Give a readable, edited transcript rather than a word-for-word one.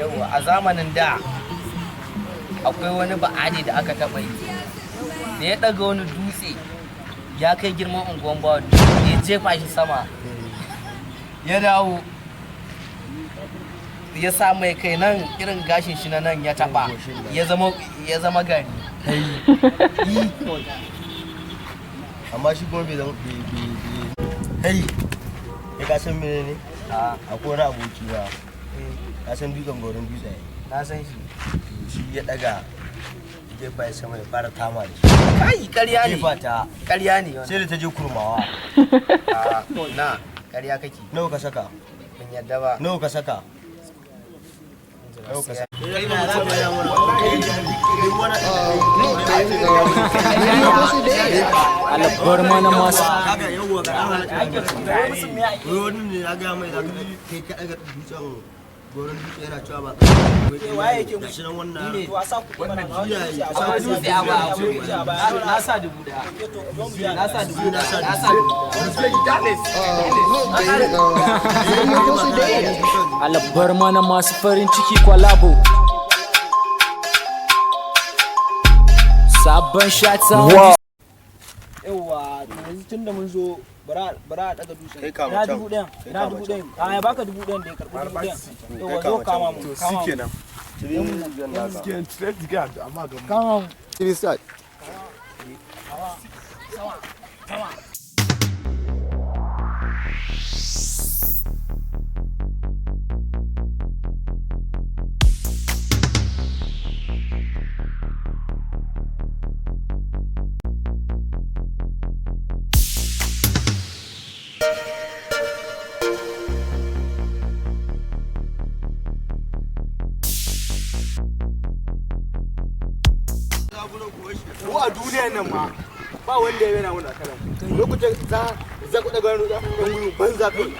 Yauwa, a zamanin da akwai wani ba'adi da aka taɓa yi da ya ɗaga wani dutse ya kai girman unguwan Bawa, ya jefa shi sama, ya dawo ya sa mai kai nan, irin gashin shi na nan ya taɓa, ya zama gari. Amma shi kuma bai zama bai kai ya ka san mene ne? A. Akwai wani aboki na, ka san dutsen gorin dutse? Na san shi. To, shi ya daga jefa ya sama, ya fara tama da shi. Kai, ƙarya ne. Jefa ta. Ƙarya ne wannan. Sai da ta je Kurmawa. A, na ƙarya kake. Nawa ka saka? Ban yadda ba. Nawa ka saka? Nawa ka saka? Allah bar mana masu Kaga, yawwa, ga dan halatta. Wai wani ne ya gaya mai zaka kai ka daga dutsen goron dutse, yana cewa ba Waye yake? Gashi nan wannan. To, a sa kuɗi mana ga wani dutse a Akwai baya. dutse a baya. Na sa 1000, na sa 1000, na sa 1000. Allah bar mana masu farin ciki kwalabo. Sabon shata. Yawwa, to yanzu tunda mun zo, bara a daga dutsen. Kai kama Ina can. 1000? Kai Ina kama 1000? A ya baka 1000 da ya karɓi 1000. Yawwa, zo kama mu, kama mu. Kama mu. Ko a duniyar nan ma ba wanda ya yana wani kalan lokacin za ku daga wani ɗan gudu banza kai.